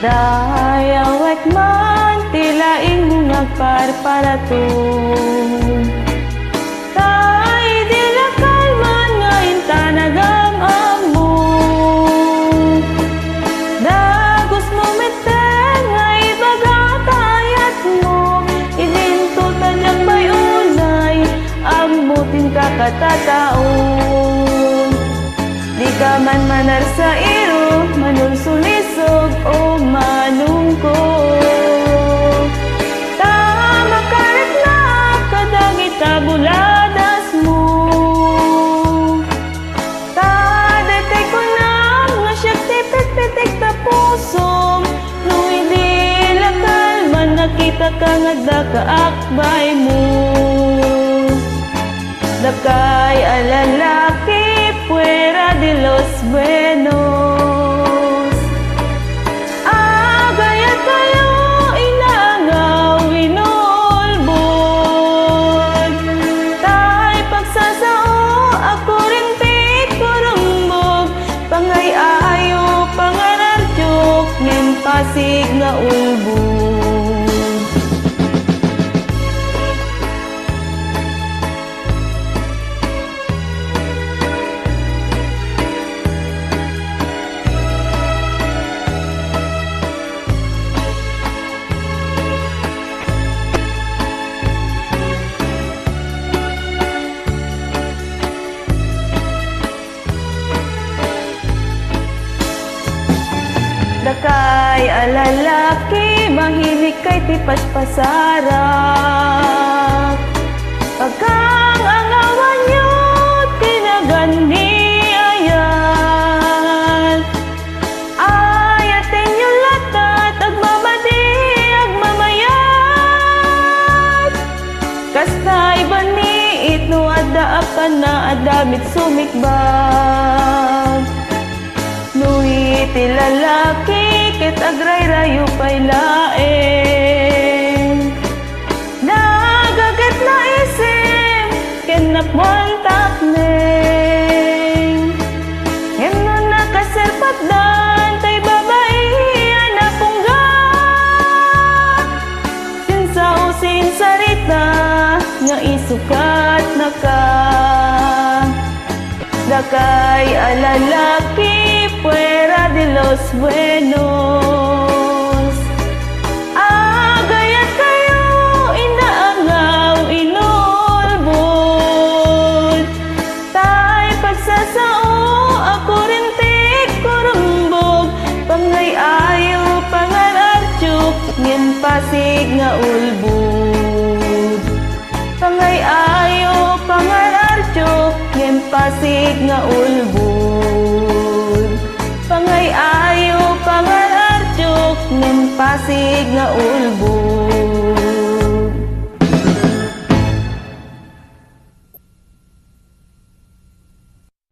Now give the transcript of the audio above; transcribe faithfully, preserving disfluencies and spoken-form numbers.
Dayawek man ti laingmo nga agparparato. Ta idi lakal man nga intanagam ammo, dagusmo metten nga ibaga ta ayatmo, idinto ta diak pay unay ammo ti inkakatataon. Dika man manarsairo, manulsulisog, o manungko. Ta makariknak kadagita buladasmo. Ta daytoy kunam nga siak ti pitpitik ta pusom, no idi lakal man nakitaka nga adda kaakbaymo. Dakay a lalaki fuera de los buenos. Agayat kayo, inaangaw, inulbod. Tay pagsasao a kurinti, kurumbog, pangay-ayo, pangarartiok, ngem pasig nga ulbod. Dakay a lalaki, mahinik kay ti paspasarak. Pagkang-angawanyo ti nagan ni ayat. Ayatenyo latta ti agmamadi, agmamayat. Kasta iban ni it no adda a panna, adda met sumikbag. No iti lalaki ket agrayrayo pay laeng, nagaget naisim ken napmuan takneng. Ngem no nakaserpatdan tay babai a napungga, sinsao, sinsarita nga isukatnaka. Dakay a lalaki fuera de los buenos. Agayat kayo, inaangaw, inulbod. Tay pagsasao a kurinti, kurumbog, pangay-ayo, pangarartiok, ngem pasig nga ulbod. Pangay-ayo, pangarartiok, ngem pasig nga ulbod. Pangay-ayo, pangarartiok, ngem pasig nga ulbod.